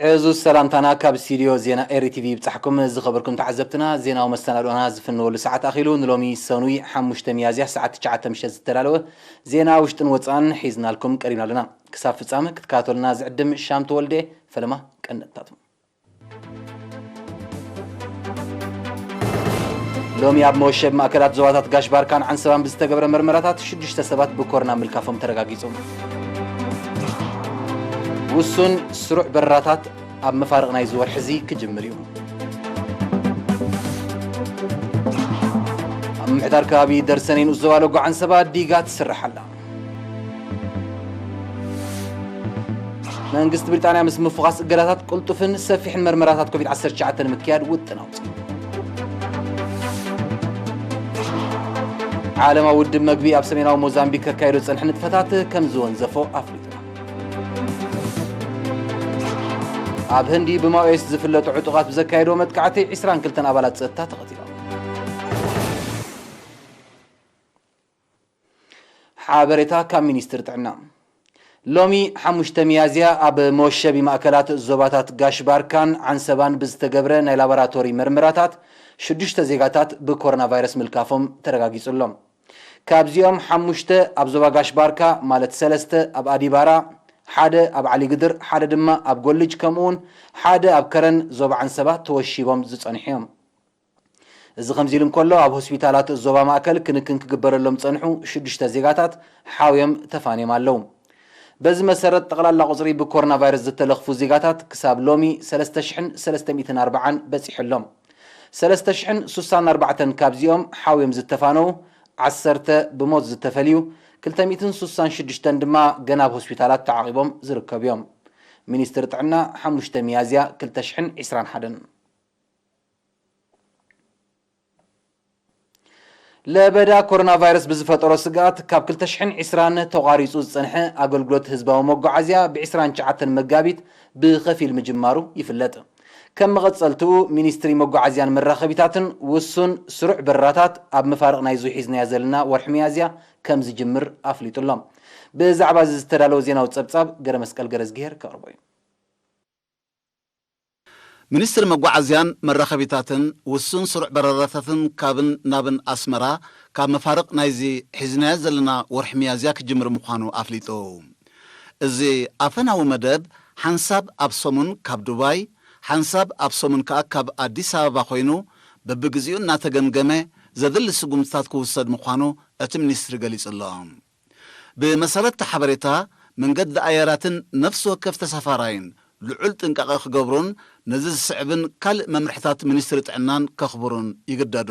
ዕዙዝ ሰላምታና ካብ ስቱድዮ ዜና ኤሪ ቲቪ ይብጻሕኩም። ዝኸበርኩም ተዓዘብትና፣ ዜናዊ መሰናድኦና ዝፍንወሉ ሰዓት ኣኺሉ። ንሎሚ ሰኑይ ሓሙሽተ ሚያዝያ ሰዓት ትሽዓተ ምሸት ዝተዳለወ ዜና ውሽጥን ወጻእን ሒዝናልኩም ቀሪብና ኣለና። ክሳብ ፍጻመ ክትከታተሉና ዝዕድም ሻም ተወልደ። ፈለማ ቀንድታቱ። ሎሚ ኣብ መወሸቢ ማእከላት ዞባታት ጋሽ ባርካን ዓንሰባን ብዝተገብረ መርመራታት ሽዱሽተ ሰባት ብኮሮና ምልካፎም ተረጋጊጹ። ውሱን ስሩዕ በረራታት ኣብ መፋርቕ ናይዚ ወርሒ እዚ ክጅምር እዩ። ኣብ ምምሕዳር ከባቢ ደርሰኔ ንኡስ ዞባ ሎጎ ዓንሰባ ዲጋ ትስራሕ ኣላ። መንግስቲ ብሪጣንያ ምስ ምፍዃስ እገዳታት ቅልጡፍን ሰፊሕን መርመራታት ኮቪድ ዓሰርተ ትሽዓተ ንምክያድ ውጥን ኣውፅኡ። ዓለማዊ ውድብ መግቢ ኣብ ሰሜናዊ ሞዛምቢክ ከካይዶ ዝፀንሐ ንጥፈታት ከም ዝወንዘፎ ኣፍሊጡ። ኣብ ህንዲ ብማኦይስት ዝፍለጡ ዕጡቓት ብዘካየድዎ መጥቃዕቲ ዒስራን ክልተን ኣባላት ጸጥታ ተቐቲሎም። ሓበሬታ ካብ ሚኒስትሪ ጥዕና። ሎሚ ሓሙሽተ ሚያዝያ ኣብ መወሸቢ ማእከላት ዞባታት ጋሽ ባርካን ዓንሰባን ብዝተገብረ ናይ ላቦራቶሪ መርመራታት ሽዱሽተ ዜጋታት ብኮሮና ቫይረስ ምልካፎም ተረጋጊጹ ኣሎ። ካብዚኦም ሓሙሽተ ኣብ ዞባ ጋሽ ባርካ፣ ማለት ሰለስተ ኣብ ኣዲባራ፣ ሓደ ኣብ ዓሊግድር፣ ሓደ ድማ ኣብ ጎልጅ፣ ከምኡውን ሓደ ኣብ ከረን ዞባ ዓንሰባ ተወሺቦም ዝጸንሑ እዮም። እዚ ከምዚ ኢሉ እንከሎ፣ ኣብ ሆስፒታላት ዞባ ማእከል ክንክን ክግበረሎም ጸንሑ ሽዱሽተ ዜጋታት ሓውዮም ተፋንዮም ኣለዉ። በዚ መሰረት፣ ጠቕላላ ቁጽሪ ብኮሮና ቫይረስ ዝተለኽፉ ዜጋታት ክሳብ ሎሚ ሰለስተ ሽሕን ሰለስተ ሚእትን ኣርባዓን በጺሑ ኣሎ። ሰለስተ ሽሕን ስሳን ኣርባዕተን ካብዚኦም ሓውዮም ዝተፋነዉ፣ ዓሰርተ ብሞት ዝተፈልዩ፣ ክልተ ሚእትን ስሳን ሽዱሽተን ድማ ገና ኣብ ሆስፒታላት ተዓቒቦም ዝርከቡ እዮም። ሚኒስትሪ ጥዕና ሓሙሽተ ሚያዝያ ክልተ ሽሕን ዕስራን ሓደን። ለበዳ ኮሮና ቫይረስ ብዝፈጠሮ ስግኣት፣ ካብ ክልተ ሽሕን ዕስራን ተቋሪጹ ዝጸንሐ ኣገልግሎት ህዝባዊ መጓዓዝያ ብ ዕስራን ትሽዓተን መጋቢት ብኸፊል ምጅማሩ ይፍለጥ። ከም መቐጸልትኡ፣ ሚኒስትሪ መጓዓዝያን መራኸቢታትን ውሱን ስሩዕ በረራታት ኣብ መፋርቕ ናይዚ ሒዝናዮ ዘለና ወርሒ ሚያዝያ ከም ዝጅምር ኣፍሊጡ ኣሎ። ብዛዕባ እዚ ዝተዳለወ ዜናዊ ጸብጻብ ገረመስቀል ገረዝግሄር ከቕርቦ እዩ። ሚኒስትሪ መጓዓዝያን መራኸቢታትን ውሱን ስሩዕ በረራታትን ካብን ናብን ኣስመራ ካብ መፋርቕ ናይዚ ሒዝናዮ ዘለና ወርሒ ሚያዝያ ክጅምር ምዃኑ ኣፍሊጡ። እዚ ኣፈናዊ መደብ ሓንሳብ ኣብ ሰሙን ካብ ዱባይ፣ ሓንሳብ ኣብ ሰሙን ከኣ ካብ ኣዲስ ኣበባ ኮይኑ፣ በብግዜኡ እናተገምገመ ዘድሊ ስጉምትታት ክውሰድ ምዃኑ እቲ ሚኒስትሪ ገሊጹ ኣሎ። ብመሰረት እቲ ሓበሬታ፣ መንገዲ ኣየራትን ነፍሲ ወከፍ ተሳፋራይን ልዑል ጥንቃቐ ክገብሩን ነዚ ዝስዕብን ካልእ መምርሕታት ሚኒስትሪ ጥዕናን ከኽብሩን ይግደዱ።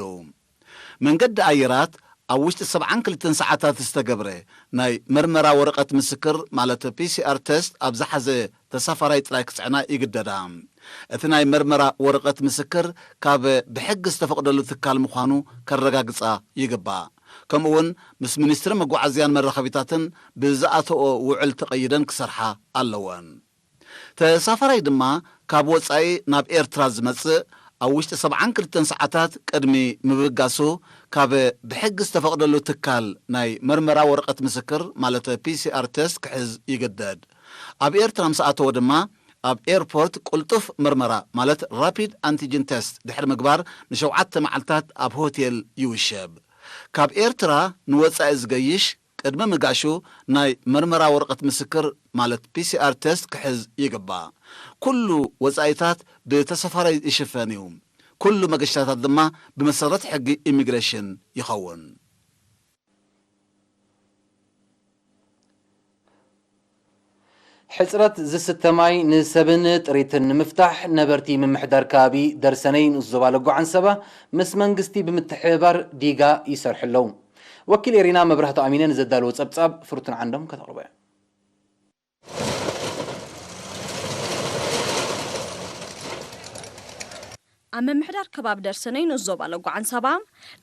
መንገዲ ኣየራት ኣብ ውሽጢ ሰብዓን ክልተን ሰዓታት ዝተገብረ ናይ መርመራ ወረቐት ምስክር፣ ማለት ፒ ሲ ኣር ቴስት፣ ኣብ ዝሓዘ ተሳፋራይ ጥራይ ክጽዕና ይግደዳ። እቲ ናይ መርመራ ወረቐት ምስክር ካብ ብሕጊ ዝተፈቕደሉ ትካል ምዃኑ ከረጋግጻ ይግባእ። ከምኡውን ምስ ሚኒስትሪ መጓዓዝያን መራኸቢታትን ብዝኣተኦ ውዕል ተቐይደን ክሰርሓ ኣለወን። ተሳፋራይ ድማ ካብ ወጻኢ ናብ ኤርትራ ዝመጽእ ኣብ ውሽጢ ሰብዓን ክልተን ሰዓታት ቅድሚ ምብጋሱ ካብ ብሕጊ ዝተፈቕደሉ ትካል ናይ መርመራ ወረቐት ምስክር፣ ማለት ፒ ሲ ኣር ቴስት፣ ክሕዝ ይግደድ። ኣብ ኤርትራ ምስ ኣተወ ድማ ኣብ ኤርፖርት ቅልጡፍ መርመራ፣ ማለት ራፒድ ኣንቲጅን ቴስት፣ ድሕሪ ምግባር ንሸውዓተ መዓልታት ኣብ ሆቴል ይውሸብ። ካብ ኤርትራ ንወጻኢ ዝገይሽ ቅድሚ ምጋሹ ናይ መርመራ ወረቐት ምስክር፣ ማለት ፒ ሲ ኣር ቴስት፣ ክሕዝ ይግባእ። ኩሉ ወጻኢታት ብተሳፋራይ ይሽፈን እዩ። ኩሉ መገሻታት ድማ ብመሰረት ሕጊ ኢሚግሬሽን ይኸውን። ሕጽረት ዝስተ ማይ ንሰብን ጥሪትን ንምፍታሕ፣ ነበርቲ ምምሕዳር ከባቢ ደርሰነይ ንኡስ ዞባ ለጎ ዓንሰባ ምስ መንግስቲ ብምትሕብባር ዲጋ ይሰርሑ ኣለዉ። ወኪል ኤሪና መብራህቱ ኣሚነ ንዘዳለዎ ጸብጻብ ፍርቱን ዓንዶም ከተቕርቦ እያ። ኣብ ምምሕዳር ከባቢ ደርሰነይ ንኡስ ዞባ ሎጎ ዓንሳባ፣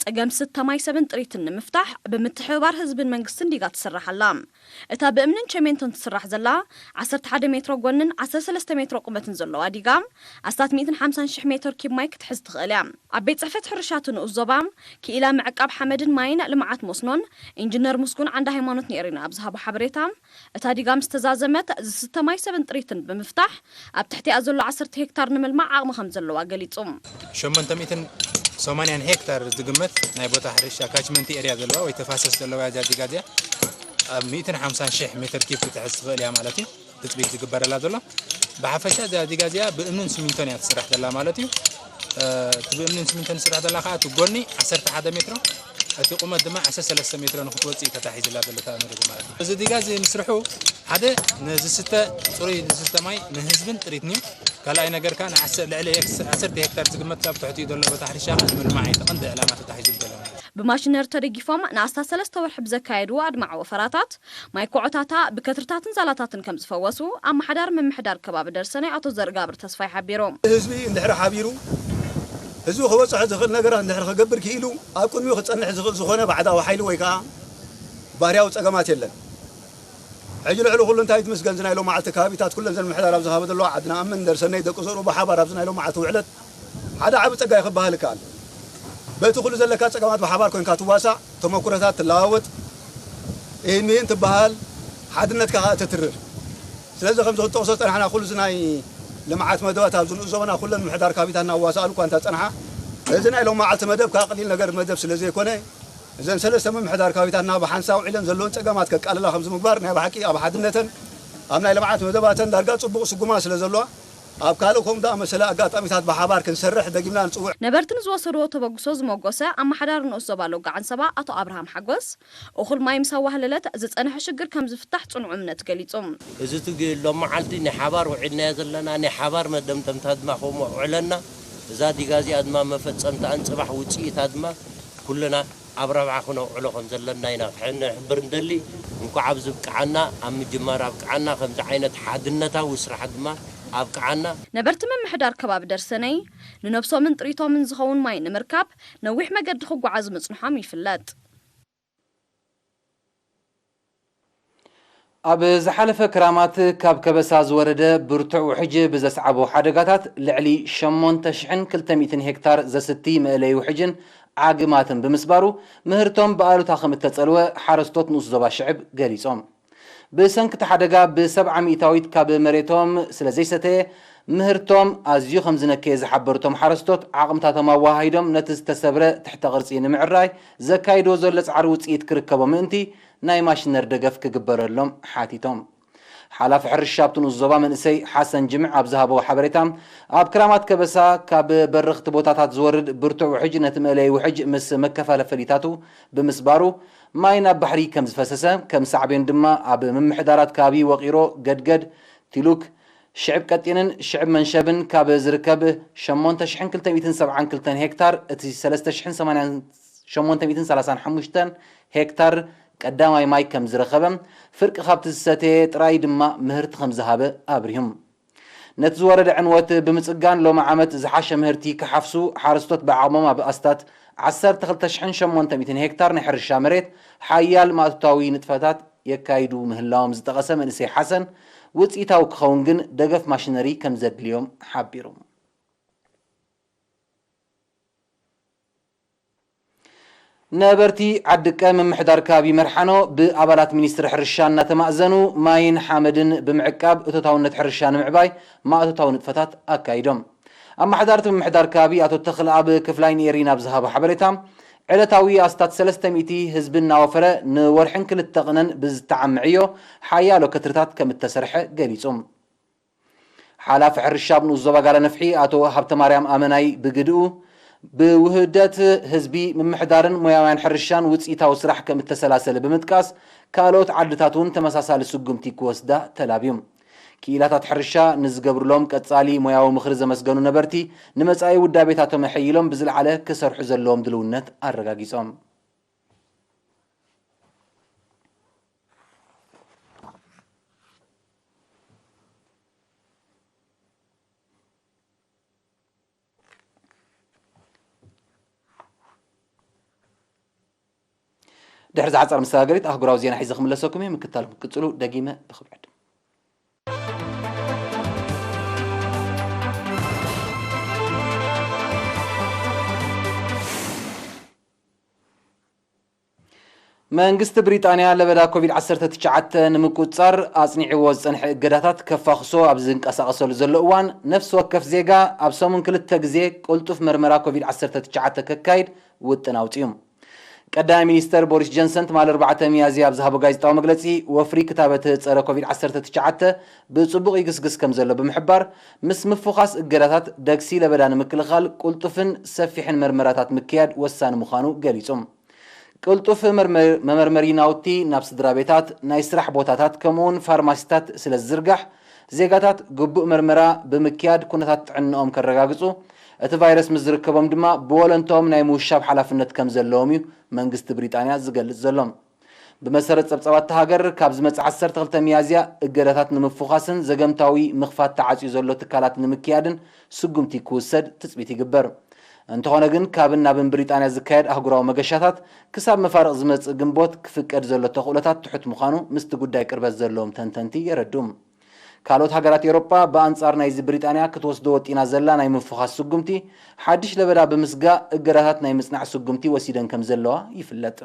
ጸገም ዝስተ ማይ ሰብን ጥሪትን ንምፍታሕ ብምትሕብባር ህዝብን መንግስትን ዲጋ ትስራሕ ኣላ። እታ ብእምንን ቸሜንቶን ትስራሕ ዘላ ዓሰርተ ሓደ ሜትሮ ጎንን ዓሰርተ ሰለስተ ሜትሮ ቁመትን ዘለዋ ዲጋ፣ ኣስታት ሚእትን ሓምሳን ሽሕ ሜትር ኪብ ማይ ክትሕዝ ትኽእል እያ። ኣብ ቤት ጽሕፈት ሕርሻ እቲ ንኡስ ዞባ፣ ክኢላ ምዕቃብ ሓመድን ማይን ልምዓት መስኖን ኢንጂነር ምስጉን ዓንደ ሃይማኖት ንኤሪና ኣብ ዝሃቦ ሓበሬታ፣ እታ ዲጋ ምስ ተዛዘመት፣ ዝስተ ማይ ሰብን ጥሪትን ብምፍታሕ፣ ኣብ ትሕቲኣ ዘሎ ዓሰርተ ሄክታር ንምልማዕ ዓቕሚ ከም ዘለዋ ገሊጹ። ሸሞንተ ሚእትን ሰማንያን ሄክታር ዝግመት ናይ ቦታ ሕርሻ ካችመንት ኤርያ ዘለዋ ወይ ተፋሰስ ዘለዋ እያ እዛ ዲጋ እዚኣ። ኣብ ሚእትን ሓምሳን ሽሕ ሜትር ኪብ ክትሕዝ ትኽእል እያ ማለት እዩ። ትጽቢት ዝግበረላ ዘሎ። ብሓፈሻ እዛ ዲጋ እዚኣ ብእምንን ሲሚንቶን እያ ትስራሕ ዘላ ማለት እዩ። እ፣ እቲ ብእምንን ሲሚንቶን ትስራሕ ዘላ ከዓ እቲ ጎኒ ዓሰርተ ሓደ ሜትሮ፣ እቲ ቁመት ድማ ዓሰርተ ሰለስተ ሜትሮ ንክትወፅእ እዩ ተታሒዝላ ዘሎ እታ መደብ ማለት እዩ። እዚ ዲጋ እዚ ምስርሑ ሓደ ንዝስተ ፅሩይ ዝስተ ማይ ንህዝብን ጥሪትን እዩ። ካልኣይ ነገር ከዓ ንዓሰ-፣ ልዕሊ ሄክስ-፣ ዓሰርተ ሄክታር ዝግመት ካብ ትሕቲኡ ዘሎ ቦታ ሕርሻ ከዓ ንምልማዕ እዩ እቲ ቀንዲ ዕላማ ተታሒዙ ዘሎ ማለት እዩ። ብማሽነሪ ተደጊፎም ንኣስታት ሰለስተ ወርሒ ብዘካየድዎ ኣድማዒ ወፈራታት፣ ማይ ኮዖታታ ብከትርታትን ዛላታትን ከም ዝፈወሱ ኣመሓዳሪ ምምሕዳር ከባቢ ደርሰነይ ኣቶ ዘርጋብር ተስፋይ ሓቢሩ። ህዝቢ እንድሕር ሓቢሩ፣ ህዝቢ ክበፅሖ ዝኽእል ነገራት እንድሕር ክገብር ክኢሉ፣ ኣብ ቅድሚኡ ክፀንሕ ዝኽእል ዝኾነ ባዕዳዊ ሓይሊ ወይ ከዓ ባህርያዊ ፀገማት የለን። ሕጂ ልዕሊ ኩሉ እንታይ ትምስገን፣ እዚ ናይ ሎም መዓልቲ ከባቢታት ኩለን ዘን ምሕዳር ኣብ ዝሃበ ዘለዋ ዓድና ኣምን ደርሰነይ ደቂ ዘርኡ ብሓባር ኣብዚ ናይ ሎም መዓልቲ ውዕለት ሓደ ዓቢ ጸጋ እዩ ክበሃል ይከኣል። በቲ ኩሉ ዘለካ ጸገማት ብሓባር ኮንካ ትዋሳእ፣ ተመኩሮታት ትለዋወጥ፣ ኢህን ምሂን ትበሃል፣ ሓድነትካ ከኣ ትትርር። ስለዚ ከምዚ ክትጠቕሶ ዝጸናሕና ኩሉ እዚ ናይ ልምዓት መደባት ኣብዚ ንኡስ ዞባና ኩለን ምሕዳር ካቢታት እናዋሳኣሉ እኳ እንተ ጸንሓ፣ እዚ ናይ ሎም መዓልቲ መደብ ከኣ ቀሊል ነገር መደብ ስለ ዘይኮነ፣ እዘን ሰለስተ ምምሕዳር ካቢታትና ብሓንሳብ ውዒለን ዘለውን ጸገማት ከቃልላ ከምዚ ምግባር ናይ ብሓቂ ኣብ ሓድነተን ኣብ ናይ ልምዓት መደባተን ዳርጋ ጽቡቕ ስጉማ ስለ ዘለዋ፣ ኣብ ካልእ ከምኡ ዝኣመሰለ ኣጋጣሚታት ብሓባር ክንሰርሕ ደጊምና ንጽውዕ። ነበርቲ ንዝወሰድዎ ተበግሶ ዝመጎሰ ኣመሓዳሪ ንኡስ ዞባ ሎጋ ዓንሰባ ኣቶ ኣብርሃም ሓጎስ፣ እኹል ማይ ምስ ኣዋህለለት ዝጸንሐ ሽግር ከም ዝፍታሕ ጽኑዕ እምነት ገሊጹ። እዚ ትግ-፣ ሎም መዓልቲ ናይ ሓባር ውዒልናዮ ዘለና፣ ናይ ሓባር መደምደምታ ድማ ከምኡ ኣውዕለና። እዛ ዲጋ እዚኣ ድማ መፈጸምታኣን ጽባሕ ውጽኢታ ድማ ኩልና ኣብ ረብዓ ክነውዕሎ ከም ዘለና ኢና ክሕን-፣ ንሕብር እንደሊ። እንኳዕ ኣብዚ ብቅዓና፣ ኣብ ምጅማር ኣብቅዓና፣ ከምዚ ዓይነት ሓድነታዊ ስራሕ ድማ ኣብቅዓና። ነበርቲ ምምሕዳር ከባቢ ደርሰነይ ንነብሶምን ጥሪቶምን ዝኸውን ማይ ንምርካብ ነዊሕ መገዲ ክጓዓዙ ምጽንሖም ይፍለጥ። ኣብ ዝሓለፈ ክራማት ካብ ከበሳ ዝወረደ ብርቱዕ ውሕጅ ብዘስዓቦ ሓደጋታት ልዕሊ ሸሞንተ ሽሕን ክልተ ሚእትን ሄክታር ዘስቲ መእለዪ ውሕጅን ዓግማትን ብምስባሩ ምህርቶም ብኣሉታ ከም እተጸልወ ሓረስቶት ንኡስ ዞባ ሽዕብ ገሊጾም። ብሰንኪ እቲ ሓደጋ ብሰብዓ ሚእታዊት ካብ መሬቶም ስለ ዘይሰተየ ምህርቶም ኣዝዩ ከም ዝነከየ ዝሓበሩ እቶም ሓረስቶት ዓቕምታቶም ኣወሃሂዶም ነቲ ዝተሰብረ ትሕተ ቅርጺ ንምዕራይ ዘካይድዎ ዘሎ ጻዕሪ ውጽኢት ክርከቦ ምእንቲ ናይ ማሽነር ደገፍ ክግበረሎም ሓቲቶም። ሓላፊ ሕርሻ ኣብቲ ንኡስ ዞባ መንእሰይ ሓሰን ጅምዕ ኣብ ዝሃበዎ ሓበሬታ፣ ኣብ ክራማት ከበሳ ካብ በረኽቲ ቦታታት ዝወርድ ብርቱዕ ውሕጅ ነቲ መእለዪ ውሕጅ ምስ መከፋፈሊታቱ ብምስባሩ ማይ ናብ ባሕሪ ከም ዝፈሰሰ፣ ከም ሳዕቤን ድማ ኣብ ምምሕዳራት ከባቢ ወቒሮ፣ ገድገድ፣ ቲሉክ፣ ሽዕብ ቀጢንን ሽዕብ መንሸብን ካብ ዝርከብ ሸሞንተ ሽሕን ክልተ ሚእትን ሰብዓን ክልተን ሄክታር እቲ ሰለስተ ሽሕን ሰማንያን ሸሞንተ ሚእትን ሰላሳን ሓሙሽተን ሄክታር ቀዳማይ ማይ ከም ዝረኸበ፣ ፍርቂ ካብቲ ዝሰተየ ጥራይ ድማ ምህርቲ ከም ዝሃበ ኣብሪሁ። ነቲ ዝወረደ ዕንወት ብምጽጋን ሎሚ ዓመት ዝሓሸ ምህርቲ ክሓፍሱ ሓረስቶት ብዓቕሞም ኣብ ኣስታት ዓሰርተ ክልተ ሽሕን ሸሞንተ ሚእትን ሄክታር ናይ ሕርሻ መሬት ሓያል ማእቶታዊ ንጥፈታት የካይዱ ምህላዎም ዝጠቐሰ መንእሰይ ሓሰን፣ ውጽኢታዊ ክኸውን ግን ደገፍ ማሽነሪ ከም ዘድልዮም ሓቢሩ። ነበርቲ ዓድቀ ምምሕዳር ከባቢ መርሓኖ ብኣባላት ሚኒስትሪ ሕርሻ እናተማእዘኑ ማይን ሓመድን ብምዕቃብ እቶታውነት ሕርሻ ንምዕባይ ማእቶታዊ ንጥፈታት ኣካይዶም። ኣመሓዳርቲ ምምሕዳር ከባቢ ኣቶ ተኽለኣብ ክፍላይ ንኤሪና ኣብ ዝሃቦ ሓበሬታ፣ ዕለታዊ ኣስታት ሰለስተ ሚእቲ ህዝቢ እናወፈረ ንወርሕን ክልተ ቅነን ብዝተዓመ ዕዮ ሓያሎ ከትርታት ከም እተሰርሐ ገሊጹ። ሓላፊ ሕርሻ ኣብ ንኡስ ዞባ ጋላ ነፍሒ ኣቶ ሃብተማርያም ኣመናይ ብግድኡ፣ ብውህደት ህዝቢ ምምሕዳርን ሞያውያን ሕርሻን ውፅኢታዊ ስራሕ ከም እተሰላሰለ ብምጥቃስ፣ ካልኦት ዓድታት እውን ተመሳሳሊ ስጉምቲ ክወስዳ ተላብዩ። ክኢላታት ሕርሻ ንዝገብሩሎም ቀፃሊ ሞያዊ ምኽሪ ዘመስገኑ ነበርቲ፣ ንመፃኢ ውዳቤታቶም ኣሐይሎም ብዝለዓለ ክሰርሑ ዘለዎም ድልውነት ኣረጋጊፆም። ድሕሪ ዝሓጸር መሰጋገሪት ኣህጉራዊ ዜና ሒዘ ክምለሰኩም እየ። ምክታል ክትቅጽሉ ደጊመ ብኽብሪ ዕድም። መንግስቲ ብሪጣንያ ለበዳ ኮቪድ ዓሰርተ ትሽዓተ ንምቁጽጻር ኣጽኒዕዎ ዝጸንሐ እገዳታት ከፋኽሶ ኣብ ዝንቀሳቐሰሉ ዘሎ እዋን፣ ነፍሲ ወከፍ ዜጋ ኣብ ሰሙን ክልተ ግዜ ቅልጡፍ መርመራ ኮቪድ ዓሰርተ ትሽዓተ ከካይድ ውጥን ኣውጺኡ። ቀዳማይ ሚኒስተር ቦሪስ ጆንሰን ትማሊ ኣርባዕተ ሚያዝያ ኣብ ዝሃቦ ጋዜጣዊ መግለጺ፣ ወፍሪ ክታበት ጸረ ኮቪድ ዓሰርተ ትሽዓተ ብጽቡቕ ይግስግስ ከም ዘሎ ብምሕባር፣ ምስ ምፍዃስ እገዳታት ደግሲ ለበዳ ንምክልኻል ቅልጡፍን ሰፊሕን መርመራታት ምክያድ ወሳኒ ምዃኑ ገሊጹ። ቅልጡፍ መርመ-፣ መመርመሪ ናውቲ ናብ ስድራ ቤታት፣ ናይ ስራሕ ቦታታት፣ ከምኡውን ፋርማሲታት ስለ ዝዝርጋሕ፣ ዜጋታት ግቡእ መርመራ ብምክያድ ኩነታት ጥዕንኦም ከረጋግጹ፣ እቲ ቫይረስ ምስ ዝርከቦም ድማ ብወለንትኦም ናይ ምውሻብ ሓላፍነት ከም ዘለዎም እዩ መንግስቲ ብሪጣንያ ዝገልጽ ዘሎ። ብመሰረት ጸብጻባት እታ ሃገር፣ ካብ ዝመጽእ ዓሰርተ ክልተ ሚያዝያ እገዳታት ንምፍዃስን ዘገምታዊ ምኽፋት ተዓጽዩ ዘሎ ትካላት ንምክያድን ስጉምቲ ክውሰድ ትጽቢት ይግበር። እንተኾነ ግን፣ ካብን ናብን ብሪጣንያ ዝካየድ ኣህጉራዊ መገሻታት ክሳብ መፋርቕ ዝመጽእ ግንቦት ክፍቀድ ዘሎ ተኽእሎታት ትሑት ምዃኑ ምስቲ ጉዳይ ቅርበት ዘለዎም ተንተንቲ የረድኡ። ካልኦት ሃገራት ኤውሮጳ ብኣንጻር ናይዚ ብሪጣንያ ክትወስዶ ወጢና ዘላ ናይ ምፍዃስ ስጉምቲ፣ ሓድሽ ለበዳ ብምስጋእ እገዳታት ናይ ምጽናዕ ስጉምቲ ወሲደን ከም ዘለዋ ይፍለጥ።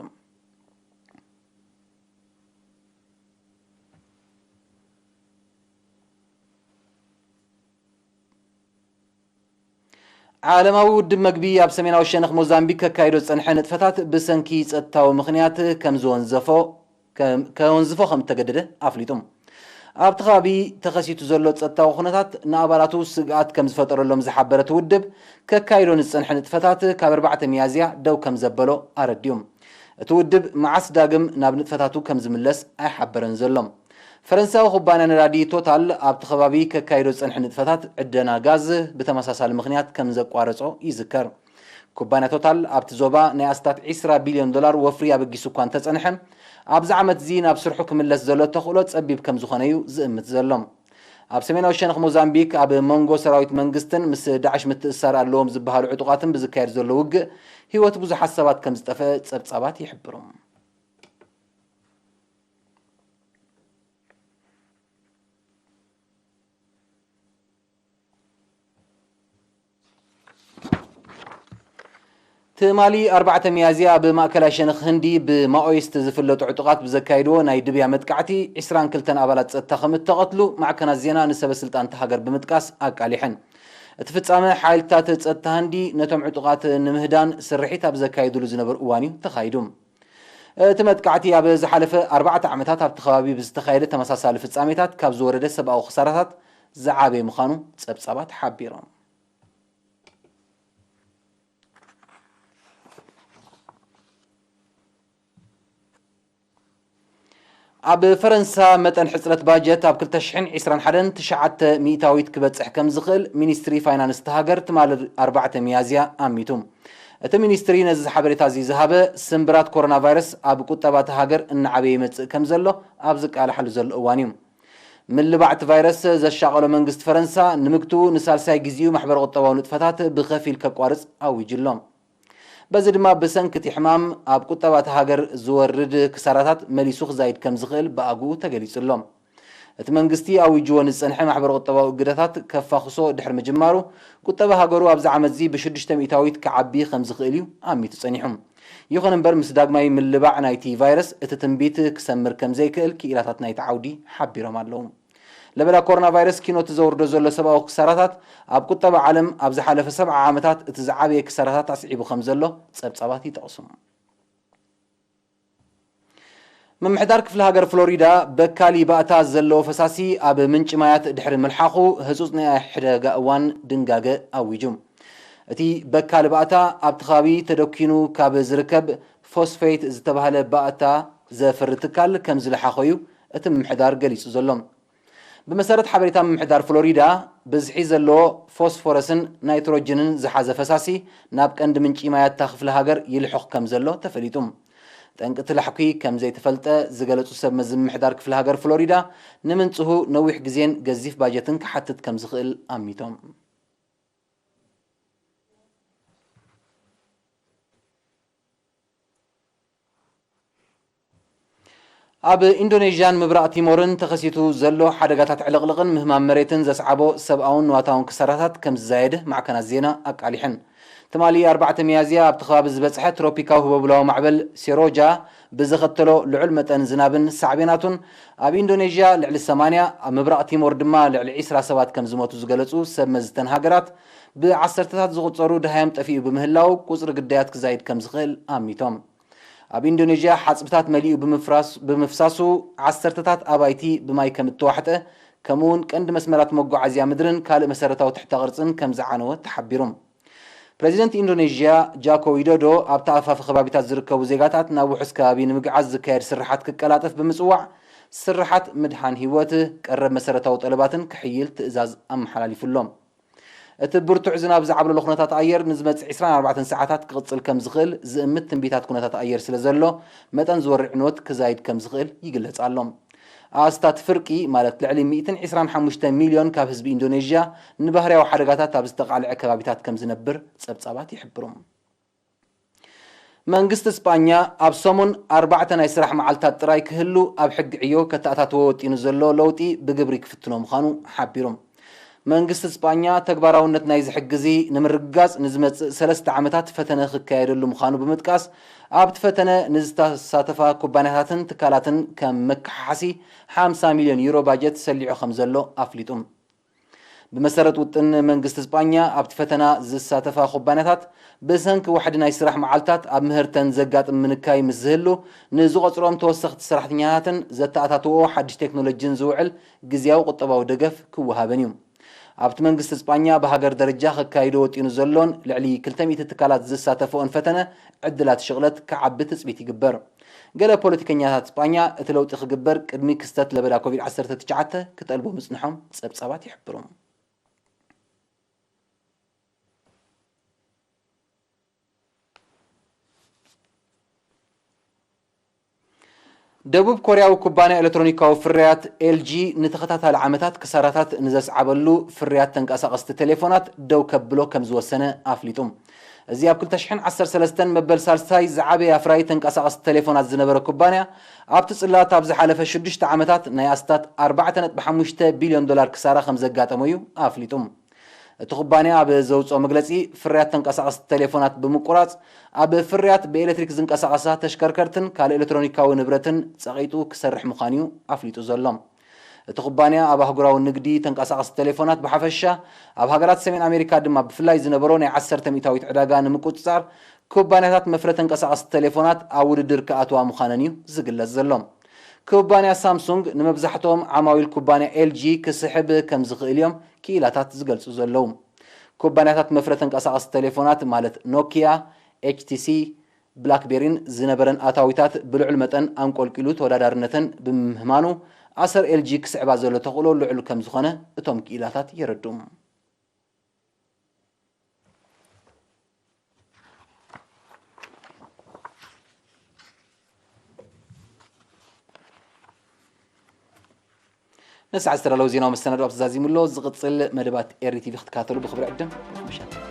ዓለማዊ ውድብ መግቢ ኣብ ሰሜናዊ ሸነኽ ሞዛምቢክ ከካይዶ ዝጸንሐ ንጥፈታት ብሰንኪ ጸጥታዊ ምኽንያት ከም ዝወንዘፎ፣ ከም፣ ከወንዝፎ ከም እተገደደ ኣፍሊጡ። ኣብቲ ከባቢ ተኸሲቱ ዘሎ ጸጥታዊ ኩነታት ንኣባላቱ ስግኣት ከም ዝፈጠረሎም ዝሓበረ እቲ ውድብ፣ ከካይዶ ንዝጸንሐ ንጥፈታት ካብ ኣርባዕተ ሚያዝያ ደው ከም ዘበሎ ኣረዲኡ። እቲ ውድብ መዓስ ዳግም ናብ ንጥፈታቱ ከም ዝምለስ ኣይሓበረን ዘሎ። ፈረንሳዊ ኩባንያ ነዳዲ ቶታል ኣብቲ ከባቢ ከካይዶ ዝጸንሐ ንጥፈታት ዕደና ጋዝ ብተመሳሳሊ ምኽንያት ከም ዘቋረጾ ይዝከር። ኩባንያ ቶታል ኣብቲ ዞባ ናይ ኣስታት ዒስራ ቢልዮን ዶላር ወፍሪ ኣበጊሱ እኳ እንተጸንሐ፣ ኣብዚ ዓመት እዚ ናብ ስርሑ ክምለስ ዘሎ ተኽእሎ ጸቢብ ከም ዝኾነ እዩ ዝእምት ዘሎ። ኣብ ሰሜናዊ ሸነኽ ሞዛምቢክ ኣብ መንጎ ሰራዊት መንግስትን ምስ ዳዕሽ ምትእስሳር ኣለዎም ዝበሃሉ ዕጡቓትን ብዝካየድ ዘሎ ውግእ ህይወት ብዙሓት ሰባት ከም ዝጠፍአ ጸብጻባት ይሕብሩ። ትማሊ ኣርባዕተ ሚያዝያ ኣብ ማእከላይ ሸነኽ ህንዲ ብማኦይስት ዝፍለጡ ዕጡቓት ብዘካየድዎ ናይ ድብያ መጥቃዕቲ ዒስራን ክልተን ኣባላት ጸጥታ ከም እተቐትሉ ማዕከናት ዜና ንሰበ ስልጣን እታ ሃገር ብምጥቃስ ኣቃሊሐን። እቲ ፍጻመ ሓይልታት ጸጥታ ህንዲ ነቶም ዕጡቓት ንምህዳን ስርሒት ኣብ ዘካየድሉ ዝነበሩ እዋን እዩ ተኻይዱ። እቲ መጥቃዕቲ ኣብ ዝሓለፈ ኣርባዕተ ዓመታት ኣብቲ ከባቢ ብዝተኻየደ ተመሳሳሊ ፍጻሜታት ካብ ዝወረደ ሰብኣዊ ክሳራታት ዝዓበየ ምዃኑ ጸብጻባት ሓቢሮም። ኣብ ፈረንሳ መጠን ሕጽረት ባጀት ኣብ ክልተ ሽሕን ዕስራን ሓደን ትሽዓተ ሚእታዊት ክበጽሕ ከም ዝኽእል ሚኒስትሪ ፋይናንስ እታ ሃገር ትማሊ ኣርባዕተ ሚያዝያ ኣሚቱ። እቲ ሚኒስትሪ ነዚ ሓበሬታ እዚ ዝሃበ፣ ስምብራት ኮሮና ቫይረስ ኣብ ቁጠባ እታ ሃገር እናዓበየ ይመጽእ ከም ዘሎ ኣብ ዝቃላሓሉ ዘሎ እዋን እዩ። ምልባዕ እቲ ቫይረስ ዘሻቐሎ መንግስቲ ፈረንሳ ንምግትኡ ንሳልሳይ ግዜኡ ማሕበረ ቁጠባዊ ንጥፈታት ብኸፊል ከቋርጽ ኣዊጁ ኣሎ። በዚ ድማ ብሰንኪ እቲ ሕማም ኣብ ቁጠባ እታ ሃገር ዝወርድ ክሳራታት መሊሱ ክዛይድ ከም ዝኽእል ብኣግኡ ተገሊጹ ኣሎ። እቲ መንግስቲ ኣዊጅዎ ንዝጸንሐ ማሕበረ ቁጠባዊ እገዳታት ከፋኽሶ ድሕሪ ምጅማሩ፣ ቁጠባ ሃገሩ ኣብዚ ዓመት እዚ ብሽዱሽተ ሚእታዊት ክዓቢ ከም ዝኽእል እዩ ኣሚቱ ጸኒሑ። ይኹን እምበር፣ ምስ ዳግማይ ምልባዕ ናይቲ ቫይረስ እቲ ትንቢት ክሰምር ከም ዘይክእል ክኢላታት ናይቲ ዓውዲ ሓቢሮም ኣለዉ። ለበዳ ኮሮና ቫይረስ ኪኖ እቲ ዘውርዶ ዘሎ ሰብኣዊ ክሳራታት ኣብ ቁጠባ ዓለም ኣብ ዝሓለፈ ሰብዓ ዓመታት እቲ ዝዓበየ ክሳራታት ኣስዒቡ ከም ዘሎ ጸብጻባት ይጠቕሱ። ምምሕዳር ክፍለ ሃገር ፍሎሪዳ በካሊ ባእታ ዘለዎ ፈሳሲ ኣብ ምንጪ ማያት ድሕሪ ምልሓኹ ህጹጽ ናይ ሕደጋ እዋን ድንጋገ ኣዊጁ። እቲ በካሊ ባእታ ኣብቲ ከባቢ ተደኪኑ ካብ ዝርከብ ፎስፌት ዝተባህለ ባእታ ዘፍሪ ትካል ከም ዝለሓኾ እዩ እቲ ምምሕዳር ገሊጹ ዘሎ። ብመሰረት ሓበሬታ ምምሕዳር ፍሎሪዳ፣ ብዝሒ ዘለዎ ፎስፎረስን ናይትሮጅንን ዝሓዘ ፈሳሲ ናብ ቀንዲ ምንጪ ማያት እታ ክፍለ ሃገር ይልሕኽ ከም ዘሎ ተፈሊጡ። ጠንቂ እቲ ላሕኲ ከም ዘይተፈልጠ ዝገለጹ ሰብ መዚ ምምሕዳር ክፍለ ሃገር ፍሎሪዳ፣ ንምንጽሁ ነዊሕ ግዜን ገዚፍ ባጀትን ክሓትት ከም ዝኽእል ኣሚቶም። ኣብ ኢንዶኔዥያን ምብራቕ ቲሞርን ተኸሲቱ ዘሎ ሓደጋታት ዕልቕልቕን ምህማም መሬትን ዘስዓቦ ሰብኣውን ንዋታውን ክሳራታት ከም ዝዛየደ ማዕከናት ዜና ኣቃሊሐን። ትማሊ ኣርባዕተ ሚያዝያ ኣብቲ ከባቢ ዝበጽሐ ትሮፒካዊ ህቦብላዊ ማዕበል ሴሮጃ ብዘኸተሎ ልዑል መጠን ዝናብን ሳዕቤናቱን ኣብ ኢንዶኔዥያ ልዕሊ ሰማንያ፣ ኣብ ምብራቕ ቲሞር ድማ ልዕሊ ዒስራ ሰባት ከም ዝሞቱ ዝገለጹ ሰብ መዚ እተን ሃገራት፣ ብዓሰርተታት ዝቑጸሩ ደሃዮም ጠፊኡ ብምህላው ቁጽሪ ግዳያት ክዛይድ ከም ዝኽእል ኣሚቶም። ኣብ ኢንዶኔዥያ ሓጽብታት መሊኡ ብምፍራስ-፣ ብምፍሳሱ ዓሰርተታት ኣባይቲ ብማይ ከም እተዋሕጠ፣ ከምኡውን ቀንዲ መስመራት መጓዓዝያ ምድርን ካልእ መሰረታዊ ትሕተ ቅርጽን ከም ዝዓነወ ተሓቢሩ። ፕረዚደንት ኢንዶኔዥያ ጃኮ ዊዶዶ ኣብቲ ኣፋፊ ከባቢታት ዝርከቡ ዜጋታት ናብ ውሑስ ከባቢ ንምግዓዝ ዝካየድ ስርሓት ክቀላጠፍ ብምጽዋዕ፣ ስርሓት ምድሓን ህይወት፣ ቀረብ መሰረታዊ ጠለባትን ክሕይል ትእዛዝ ኣመሓላሊፉ ኣሎ። እቲ ብርቱዕ ዝናብ ዝዓብለሎ ኩነታት ኣየር ንዝመጽእ ዕስራን ኣርባዕተን ሰዓታት ክቕጽል ከም ዝኽእል ዝእምት ትንቢታት ኩነታት ኣየር ስለ ዘሎ፣ መጠን ዝወርድ ዕንወት ክዛይድ ከም ዝኽእል ይግለጽ ኣሎ። ኣስታት ፍርቂ፣ ማለት ልዕሊ ሚእትን ዕስራን ሓሙሽተ ሚልዮን ካብ ህዝቢ ኢንዶኔዥያ፣ ንባህርያዊ ሓደጋታት ኣብ ዝተቓልዐ ከባቢታት ከም ዝነብር ጸብጻባት ይሕብሩ። መንግስቲ ስጳኛ ኣብ ሰሙን ኣርባዕተ ናይ ስራሕ መዓልታት ጥራይ ክህሉ ኣብ ሕጊ ዕዮ ከተኣታትዎ ወጢኑ ዘሎ ለውጢ ብግብሪ ክፍትኖ ምዃኑ ሓቢሩ። መንግስቲ ስጳኛ ተግባራውነት ናይዚ ሕጊ እዚ ንምርግጋጽ ንዝመጽእ ሰለስተ ዓመታት ፈተነ ክካየደሉ ምዃኑ ብምጥቃስ፣ ኣብቲ ፈተነ ንዝተሳተፋ ኩባንያታትን ትካላትን ከም መከሓሓሲ ሓምሳ ሚልዮን ዩሮ ባጀት ሰሊዑ ከም ዘሎ ኣፍሊጡ። ብመሰረት ውጥን መንግስቲ ስጳኛ፣ ኣብቲ ፈተና ዝሳተፋ ኩባንያታት ብሰንኪ ዋሕዲ ናይ ስራሕ መዓልታት ኣብ ምህርተን ዘጋጥም ምንካይ ምስ ዝህሉ፣ ንዝቖጽሮም ተወሰኽቲ ሰራሕተኛታትን ዘተኣታትዎ ሓድሽ ቴክኖሎጂን ዝውዕል ግዝያዊ ቁጠባዊ ደገፍ ክወሃበን እዩ። ኣብቲ መንግስቲ ስጳኛ ብሃገር ደረጃ ከካይዶ ወጢኑ ዘሎን ልዕሊ ክልተ ሚእቲ ትካላት ዝሳተፈኦን ፈተነ፣ ዕድላት ሽቕለት ክዓቢ ትጽቢት ይግበር። ገለ ፖለቲከኛታት ስጳኛ፣ እቲ ለውጢ ክግበር ቅድሚ ክስተት ለበዳ ኮቪድ ዓሰርተ ትሽዓተ ክጠልቡ ምጽንሖም ጸብጻባት ይሕብሩ። ደቡብ ኮርያዊ ኩባንያ ኤሌክትሮኒካዊ ፍርያት ኤልጂ ንተኸታታሊ ዓመታት ክሳራታት ንዘስዓበሉ ፍርያት ተንቀሳቐስቲ ቴሌፎናት ደው ከብሎ ከም ዝወሰነ ኣፍሊጡ። እዚ ኣብ ክልተ ሽሕን ዓሰርተ ሰለስተን መበል ሳልሳይ ዝዓበየ ኣፍራዪ ተንቀሳቐስቲ ቴሌፎናት ዝነበረ ኩባንያ፣ ኣብቲ ጽላት ኣብ ዝሓለፈ ሽዱሽተ ዓመታት ናይ ኣስታት ኣርባዕተ ነጥቢ ሓሙሽተ ቢልዮን ዶላር ክሳራ ከም ዘጋጠሞ እዩ ኣፍሊጡ። እቲ ኩባንያ ኣብ ዘውጽኦ መግለጺ፣ ፍርያት ተንቀሳቐስቲ ቴሌፎናት ብምቁራጽ፣ ኣብ ፍርያት ብኤሌክትሪክ ዝንቀሳቐሳ ተሽከርከርትን ካልእ ኤሌክትሮኒካዊ ንብረትን ጸቒጡ ክሰርሕ ምዃኑ እዩ ኣፍሊጡ ዘሎ። እቲ ኩባንያ ኣብ ኣህጉራዊ ንግዲ ተንቀሳቐስቲ ቴሌፎናት ብሓፈሻ፣ ኣብ ሃገራት ሰሜን ኣሜሪካ ድማ ብፍላይ ዝነበሮ ናይ ዓሰርተ ሚእታዊት ዕዳጋ ንምቁጽጻር፣ ኩባንያታት መፍረ ተንቀሳቐስቲ ቴሌፎናት ኣብ ውድድር ክኣትዋ ምዃነን እዩ ዝግለጽ ዘሎ። ኩባንያ ሳምሱንግ ንመብዛሕትኦም ዓማዊል ኩባንያ ኤልጂ ክስሕብ ከም ዝኽእል እዮም ክኢላታት ዝገልጹ ዘለዉ። ኩባንያታት መፍረ ተንቀሳቐስቲ ቴሌፎናት ማለት ኖኪያ፣ ኤችቲሲ፣ ብላክቤሪን ዝነበረን ኣታዊታት ብልዑል መጠን ኣንቆልቂሉ ተወዳዳርነተን ብምህማኑ፣ ኣሰር ኤልጂ ክስዕባ ዘሎ ተኽእሎ ልዑል ከም ዝኾነ እቶም ክኢላታት የረድኡ። ንሰዓት ዝተዳለወ ዜናዊ መሰናድኦ ተዛዚሙ ኣሎ። ዝቕጽል መደባት ኤሪ ቲቪ ክትከታተሉ ብኽብሪ ዕድም። ምሸት።